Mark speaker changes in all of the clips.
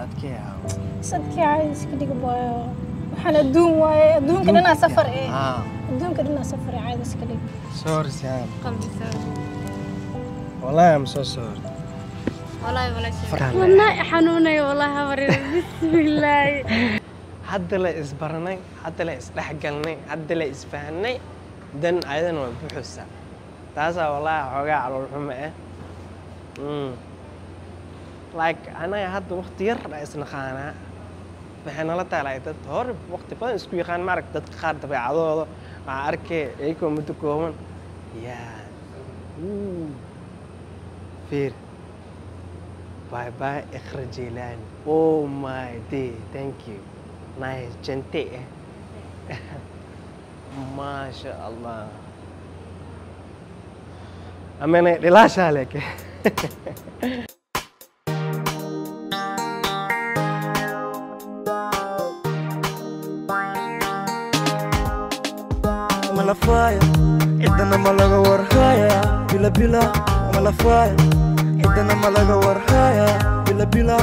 Speaker 1: Adkee.
Speaker 2: Sadkii caadi iska dhig waayo. Waxaan adduun waaye, adduunka dhanaa safar eh. Adduunka dhanaa safar eh, caadi iska dhig.
Speaker 1: Sorry, Siham.
Speaker 3: Qalbi sorry.
Speaker 1: Wallahi, I'm so sorry.
Speaker 3: Wallahi walaashay.
Speaker 1: Farxan.
Speaker 3: Wadnaa i xanuunaya wallahi habaryar. Bismillaahi.
Speaker 1: Hadda la isbaranay, hadda la isdhexgalnay, hadda la isfahanay, dan ayadana waa buxusaa. Taasaa wallahi xoogaa calool xumo ah. Like anaga hadda waqti yar aa isnaqaanaa, waxay nala tahay like dad hore waqti badan isku yaqaan. Maarag dadka qaar dabeecadooda waxaa arkay iyagoo muddo kooban yaa. Fiir, bye bye, Iqra Jilani. Oh my day, thank you. Nice, cantik eh. Masha Allah. Amene dhilaashaa leke.
Speaker 4: Malafaya ciddana ma laga warhaya bila bila malafaya ciddana ma laga warhaya bila bila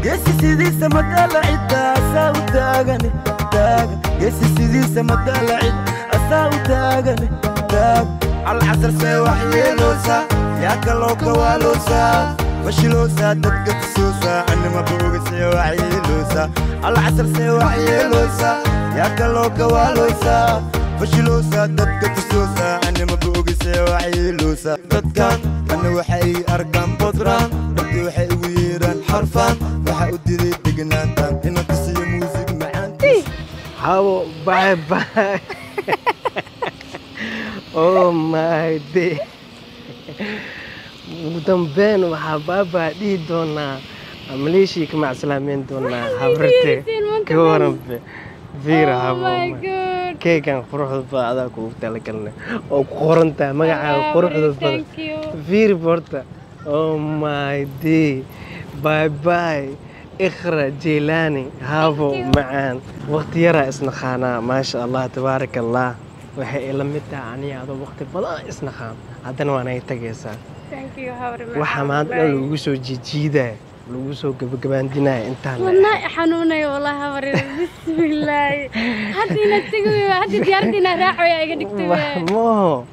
Speaker 4: geesi sidiisa madaala cidda asaa u taagane taagan geesi sidiisa madaala cid asaa u taagane taag alcasar see wax yeeloosaa yaa kaloo kawaaloosaa fashiloosaa dadka tusoosaa anima boogasee wax yeeloosaa alcasar see wax yeeloosaa yaa kaloo kawaaloosaa fashiloosaa dadka tusoosaa anima boogasee wax yeeloosaa dadkan ana waxay arkaan bodraan dadki waxay ugu yeeraan xarfaan waxa u diday degnaantaan inaan tusiyo muusig macaan.
Speaker 1: Habo, bye bye. Oh my day. Ugu dambeyn waxaa baabaa dhihi doonaa Maleeshiya ka macsalaameyn doonaa habrte. Ka waranbe fiira.
Speaker 3: Oh
Speaker 1: habo
Speaker 3: my God.
Speaker 1: Keegan quruxda badan adaa kugu talagalnay oo ku qoran tahay magacaaga quruxda badan.
Speaker 3: Thank you.
Speaker 1: Fiiri borta. Oh my day, bye bye, Iqra Jilani. Habo macaan, waqti yaraa isnaqaanaa. Maasha Allah, tabaaraka Allah. Waxay ila mid tahay aniga adoo waqti badan isnaqaan, haddana waa naga tagaysaa.
Speaker 3: Thank you habar.
Speaker 1: Waxaa maanta dhan lagu soo jiijiidaya, lagu soo gabagabaandinaya intaan la
Speaker 3: Wadnaa i xanuunaya wallahi habaryar. Bismillaahi. Hadda inaad tegi wey, hadda diyaaradda inaad raacaya iga dhigtay wey.
Speaker 1: Moho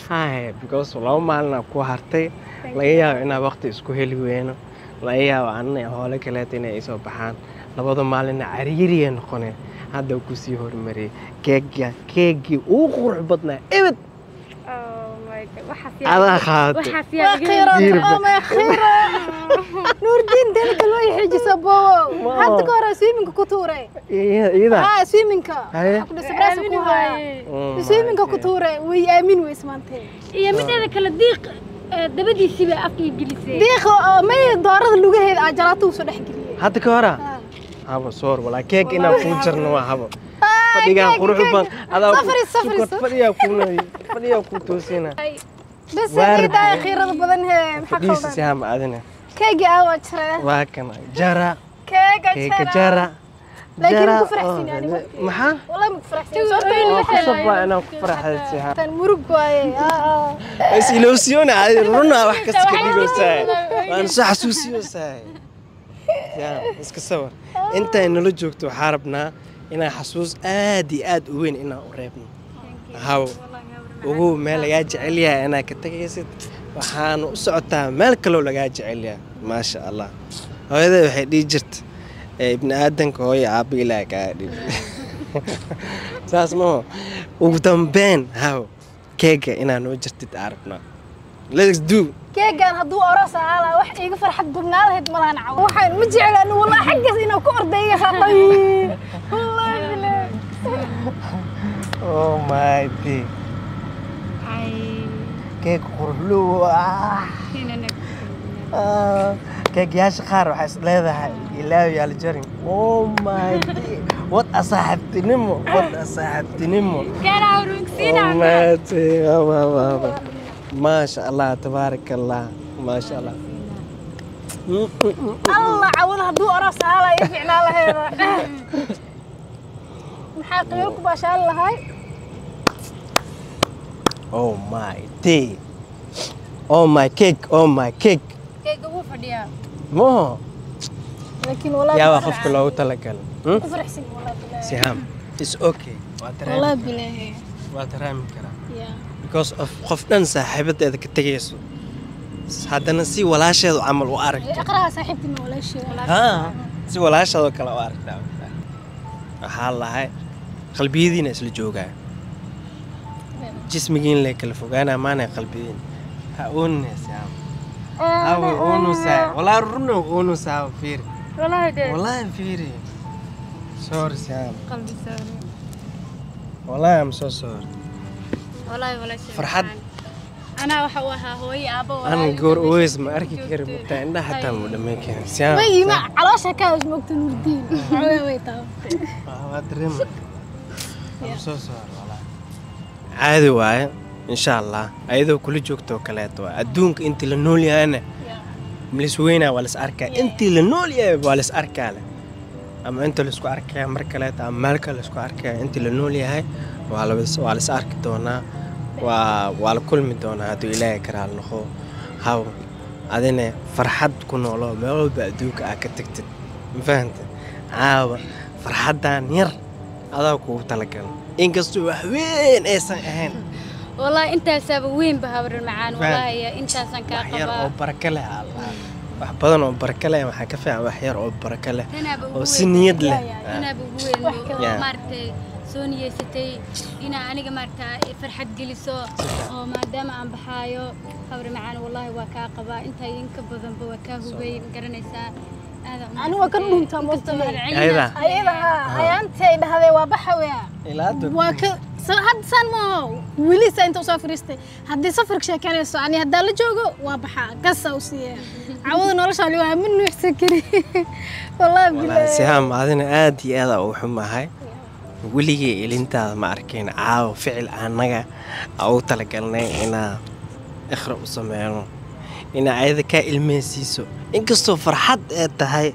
Speaker 1: haye, because 2 maalina ku hartay, laga yaabo inaa waqti isku heli weyno, laga yaabo anna hoole kaleeta inay isoo baxaan, labada maalina cariiriyay noqoneen. Hadda kusii horumariyey keegga, keeggii ugu qurux badnaa ebed.
Speaker 3: Oh my God. Waxaas
Speaker 1: adaa qaadatay.
Speaker 3: Waxaas
Speaker 2: waa
Speaker 3: yaa iga
Speaker 2: khiirad.
Speaker 1: Diirba.
Speaker 2: Oh my khiira Nuurdiin dalka loo xijisa bowo. Hadda ka hore swimmingka ku tuuray.
Speaker 1: Iyada?
Speaker 2: Haa, swimmingka.
Speaker 1: Haye.
Speaker 2: Waxaa ku dhasay braas
Speaker 3: Aamini
Speaker 2: ku haya.
Speaker 3: waaye.
Speaker 1: Oh my
Speaker 2: Swimmingka ku
Speaker 1: God.
Speaker 2: tuuray, way aamin weys maantay.
Speaker 3: Iyo mideeda kale diiq dabadiisii bay afka ii gelisay.
Speaker 2: Diiqa oo may doorada lugaheeda aa jalaato usoo dhex geliyay.
Speaker 1: Hadda ka hora.
Speaker 2: Haa.
Speaker 1: Habo soor walaa, keeg inaan kuu jarno waa habo fadhigaan qurux badan adaa ku
Speaker 2: Safari, safari,
Speaker 1: sukar fadhiyaa kuu fadhiyaa kuu toosina.
Speaker 2: Bas.
Speaker 1: Waar
Speaker 2: iidaa khiirada badan hee, maxaa
Speaker 1: fadhiisa
Speaker 2: qaldan?
Speaker 1: Sihaam adina.
Speaker 2: Keegi aa waa jira.
Speaker 1: Waa kana jara.
Speaker 2: Keega.
Speaker 1: Keega
Speaker 2: jara.
Speaker 1: Jara.
Speaker 2: Laakiin
Speaker 1: jara.
Speaker 2: ku faraxsin
Speaker 1: Oh,
Speaker 2: ani.
Speaker 1: Maxaa?
Speaker 2: Wallahi ma ku faraxsin sababtoo
Speaker 1: waa
Speaker 2: ah
Speaker 1: khasab, waa inaan ku farxay Sihaam.
Speaker 2: Tan murug waaye.
Speaker 1: Is ilowsiyoona adi runa wax kasta ka dhigaysaa, waan soo xasuusiyoosaa. Sihaam, iska sawir intay nala joogto. Waxaa rabnaa inaan xasuus aad iyo aad u weyn inaan u reebno. Hawo, ugu meel lagaa jecel yahay inaad ka tagaysid, waxaana u socotaa meel kaloo lagaa jecel yahay. Maasha Allah, hooyaday waxay dhihi jirta ibni aadanka hooyo aabba ilaaha kaaga dhib saas maho. Ugu dambeyn hawo, keega inaa noo jirtid aa rabnaa. Let's do.
Speaker 2: Keegan hadduu aroos ahaa lahaa, wax iiga farxad badnaa lahayd malahan. Cawo waxaan ma jecla anu wallahi xaggaas inaan ku orday iga saartay, wallahi bilaahi.
Speaker 1: Oh my day, keeg quruxlu ah. Keegyaasha qaar waxaa is leedahay ilaahu yaa la jarin. Oh my day, what a saaxiibtinimo, what a saaxiibtinimo. Oh my day, wah, wah, wah. Maasha Allah, tabaarak Allah, maasha Allah.
Speaker 2: Allah cawada hadduu aroos ahaa lahaa ii fiicnaa laheeda, maxaa qiiro ku baashaali lahay.
Speaker 1: Oh my day, oh my cake, oh my cake.
Speaker 3: Keega wuu fadhiyaa.
Speaker 1: Moho.
Speaker 2: Laakiin wallahi
Speaker 1: Yaa waa qofka loogu talagalay.
Speaker 2: Ku faraxsan wallahi billahi.
Speaker 1: Siham, is okay. Waa dareemi.
Speaker 2: Wallahi billahi.
Speaker 1: Waa dareemi karaa.
Speaker 2: Yeah.
Speaker 1: Because of qof dhan saaxiibadeeda ka tegayso. Haddana si walaasheedu camal u aragto.
Speaker 2: Aqraha saaxiibtii ma walaashay.
Speaker 1: Haa, si walaashaadoo kale u aragtaa. Waxaa lahay qalbiyadiina isla joogaa. Jismigiin lay kala fogaanaa maana qalbiyiin. Ha oonina Siham. Ha oonusaa. Walaa run oonusaa fiiri.
Speaker 3: Wallahi de.
Speaker 1: Wallahi fiiri. Sorry Siham.
Speaker 3: Qalbi sorry.
Speaker 1: Wallahi I'm so sorry.
Speaker 3: Wallahi walaashay.
Speaker 1: Farxad.
Speaker 3: Anaa waxa uu ahaa hooyo aabbo
Speaker 1: Ana goor oys ma arki kari mugtaa indhaha xataa ma dhammayn karin. Siham.
Speaker 2: Way ima caloosha ka hoos moogta Nuurdiin. Way way taabatay.
Speaker 1: Waa dareemi. I'm so sorry wallahi. Caadi waaye insha Allah ayadoo kula joogto oo kaleeto waaye adduunka intii la nool yahayna malis weynaa waa las arkaa intii la nool yahay waa las arkaa leh ama inta laisku arkaya mar kaleeto ama meel kale laisku arkaya intii la nool yahay waa la waa las arki doonaa waa la kulmi doonaa hadduu Ilaahay karaal noqo haw adina farxad ku noolo meel walba adduunka aa ka tagtid ma fahantay caawa farxaddan yar adaa kugu talagalay inkastoo wax weyn aysan ahayn.
Speaker 3: Wallahi intaasaaba weyn ba habrin macaan wallahi intaasan kaa
Speaker 1: wax yar oo
Speaker 3: qabaa.
Speaker 1: Barako leh Allah wax badan oo barako leh waxaa ka fiican wax yar oo barako leh
Speaker 3: Tanaaba ugu
Speaker 1: oo si
Speaker 3: weyn.
Speaker 1: niyad leh.
Speaker 3: Tanaaba ugu weyn oo
Speaker 1: Yeah.
Speaker 3: maaragtay soo niyeysatay inaa aniga maaragta farxad geliso oo maadaama aan baxaayo habri macaan wallahi waa kaa qabaa intaa idinka badanba waa kaa hubay ma garanaysaa aada.
Speaker 2: Anigu waa ka dhuntaa
Speaker 3: inkastoo
Speaker 2: moogtahay.
Speaker 3: mahadcelinaas
Speaker 1: Ayada.
Speaker 2: Ayada ayaantay dhahdee waa baxa weya.
Speaker 1: Ilaa hadda
Speaker 2: Waa ka hadda saan maaho weli saa inta usoo fariistay haddii safarka sheekanayso ani haddaa la joogo waa baxaa gasa u siiya cawada nolosha ali waa ma nuuxsan kari wallahi
Speaker 1: Wallaahi
Speaker 2: billahi.
Speaker 1: Sihaam adina aad iyo aad aa ugu xumahay weligay ilintaada ma arkin caawa ficil annaga aa ugu talagalnay inaa Iqra u sameyno inaa ayada kaa ilmeysiiso inkastoo farxad ee tahay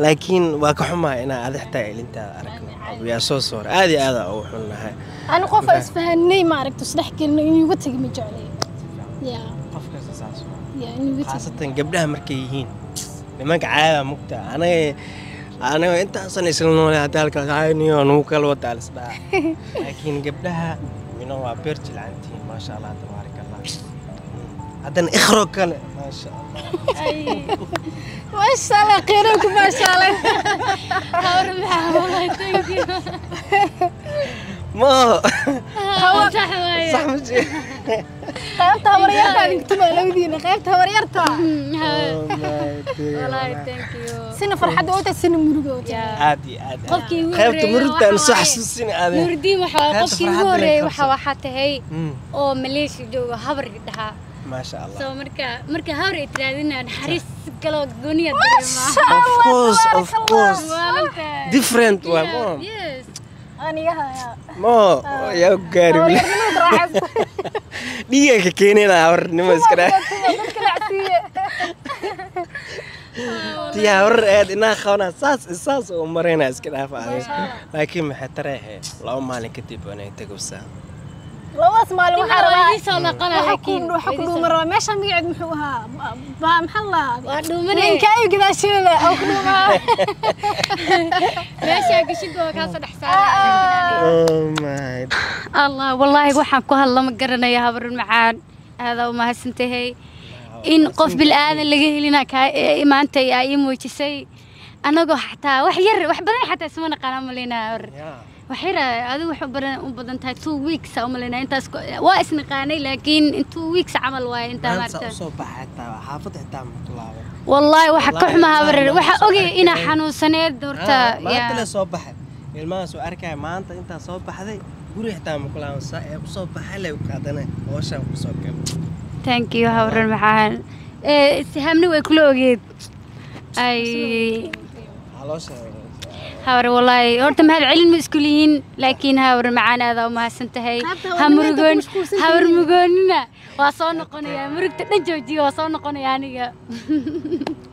Speaker 1: laakiin waa ka xumahay inaa adi xitaa ilintaada aragno yaa soo soora aad iyo aad aa ugu xunnahay.
Speaker 2: Ani qof aan isfahanay ma aragto isdhex gelino inuu iga tegi ma jeclay ya.
Speaker 1: Qof kasta saas waa.
Speaker 2: Ya inuu iga tegi.
Speaker 1: Khaasatan gabdhaha markay yihiin nimanka caada mugta anaga anaga intaasan isla noolay hadda halkaas hayniyo nugu kala wadaa lisdhaha laakiin gabdhaha mino waa beer jilcantihiin maasha Allah tabaaraka Allah haddana Iqro kale maasha Allah.
Speaker 2: Maasha Allah kheyranku maasha Allah.
Speaker 3: Habri macaan wallahi thank you.
Speaker 1: Ma
Speaker 3: sax waaye.
Speaker 1: Sax ma jee.
Speaker 2: Qaybta habaryarta idinku tuma labadiina qaybta habaryarta.
Speaker 1: Oh my dear.
Speaker 3: Wallahi thank you.
Speaker 2: Sina farxadda oo tahay sina muruga oo tahay.
Speaker 3: Yeah.
Speaker 1: Aad iyo aad
Speaker 3: Qofkii ugu
Speaker 1: qaybta
Speaker 3: horreeyay
Speaker 1: murugta aan
Speaker 3: waxa
Speaker 1: soo
Speaker 3: waaye-
Speaker 1: xasuusin aade.
Speaker 3: Nuurdiin waxa waaye
Speaker 1: Qaybta
Speaker 3: qofkii ugu
Speaker 1: farxadda leh
Speaker 3: horreeyay waxa
Speaker 1: qabso.
Speaker 3: Waxaa tahay oo Maleeshiya jooga habar dhahaa.
Speaker 1: Maasha Allah.
Speaker 3: So marka habar ay tiraadina naxariis kaloo gooniya dareemaa.
Speaker 1: Of course, of course.
Speaker 3: Maalinta.
Speaker 1: Different waa mo.
Speaker 3: Yes.
Speaker 2: Aniga hayaa.
Speaker 1: Mo yaa gaari wili.
Speaker 2: Habaryarnimada raaxaysta.
Speaker 1: Dhiiga ka keenina habarnimo iska dhaa.
Speaker 2: Dadka lacsiiye.
Speaker 1: Tii habar aad inaa qabanaa saas saas oo maraynaa iska dhaaf adeeg laakiin maxay tareexe 2 maalin kadib inay tegaysaa.
Speaker 2: Labadaas maalin waxaa rabaa
Speaker 3: Waa soo noqonaa
Speaker 2: waxa ku
Speaker 3: laakiin
Speaker 2: waxa ku dhuuma rabaa meesha magaceed muxuu ahaa ba maxaa la
Speaker 3: waa dhuumanay.
Speaker 2: Ninka ayu gadaasheeda oo ku dhuumaa.
Speaker 3: Meesha gashiga waa kaa soo dhex saaraa.
Speaker 1: Oh my.
Speaker 3: Allah wallaahi waxaan ku hadla ma garanaya habarun macaan aadaa u mahadsantahay in qof bilaadan laga helina kaa maanta aa ii muujisay anagoo xataa wax yar wax badan xataa isma naqaan malaynaa hor wax yar adigu wax u badan u badan tahay 2 weeks aa u malaynaa intaas waa isnaqaanay laakiin in 2 weeks camal waaye intaa
Speaker 1: Maanta
Speaker 3: maarta
Speaker 1: usoo baxay xitaa xaafadda xitaa ma ku laaban.
Speaker 3: Wallaahi waxa ka
Speaker 1: Wallaahi
Speaker 3: xumaa habarar
Speaker 1: ilmaha
Speaker 3: waxa
Speaker 1: soo
Speaker 3: ogay inaa
Speaker 1: arkay.
Speaker 3: xanuunsaneed horta.
Speaker 1: Maanta
Speaker 3: yaa
Speaker 1: la soo baxay ilmahaas uu arkaya maanta intaa soo baxday guri xitaa ma ku laaban saa ee usoo baxay lay haddana hooshaan kusoo galay.
Speaker 3: Thank you habarar macaan ee Sihaamna way kula ogeed ay.
Speaker 1: Caloosha.
Speaker 3: Habar wallaahi horta mahad celin ma isku lihiin laakiin habar macaan aad u mahadsan tahay.
Speaker 2: Qaybta
Speaker 3: ha
Speaker 2: habarnimada ku
Speaker 3: murugoon
Speaker 2: mashquulsan
Speaker 3: habar
Speaker 2: tihiin.
Speaker 3: Murugoonina waa soo noqonayaa murugta dhan joojiya waa soo noqonaya aniga.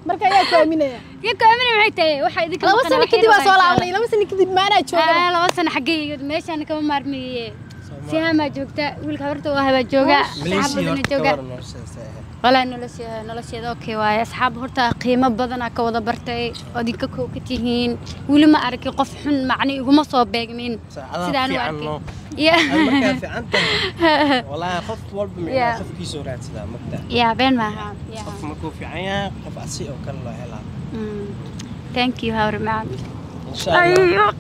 Speaker 2: Marka ayaa ku aaminaya.
Speaker 3: Ya ku aaminay maxay tahay waxa idinka
Speaker 2: 2
Speaker 3: maqan
Speaker 2: sano
Speaker 3: wax yar
Speaker 2: kadib waa soo
Speaker 3: waa
Speaker 2: laabanay 2 sano kadib maanaa jooga.
Speaker 3: 2 sano xaggee meeshaan kama maarmaye. Sihaamaa joogta, wiilka habarta u ahay baa jooga, asxaab
Speaker 1: Malaysia
Speaker 3: badana
Speaker 1: horta ka
Speaker 3: jooga.
Speaker 1: waran noloshaas ahayd?
Speaker 3: Walaa nolosheeda okay waaye. Asxaab horta qiimo badanaa ka wada bartay oo idinka kow ka tihiin. Weli ma arkin qof xun, macni iguma soo beegmin
Speaker 1: Saacadaha
Speaker 3: sidaan u
Speaker 1: fiican
Speaker 3: arkay.
Speaker 1: no.
Speaker 3: Ya.
Speaker 1: Aad markaa fiican tahay, wallaahi qof walba micnaha
Speaker 3: Yeah.
Speaker 1: qofkiisoo raadsadaa magta.
Speaker 3: Ya, been maaha. Ya.
Speaker 1: Qof markuu fiican yahay, qof asi oo kale loo helaa.
Speaker 3: Thank you, hawr macaan.
Speaker 1: Insha Allah.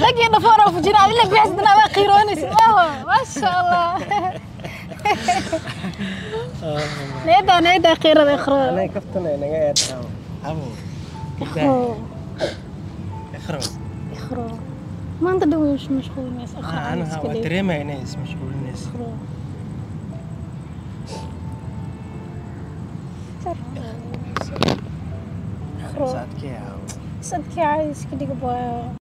Speaker 2: Lagi dhafoor oo fujina adila bixisdana waa qiiroonaysa. Waaw, maasha Allah. Needa needa qiirada ikhro.
Speaker 1: Anaga kaftana inaga eedhaa abo.
Speaker 2: Ikhro.
Speaker 1: Ikhro.
Speaker 2: Ikhro. Maanta dhow way isku mashquulinaysa ikhro.
Speaker 1: Anaha waa dareemaya inay ismashquulinayso.
Speaker 2: Ikhro. Ikhro.
Speaker 1: Saadkee abo.
Speaker 2: Sadkii caadi iska dhiga booyo.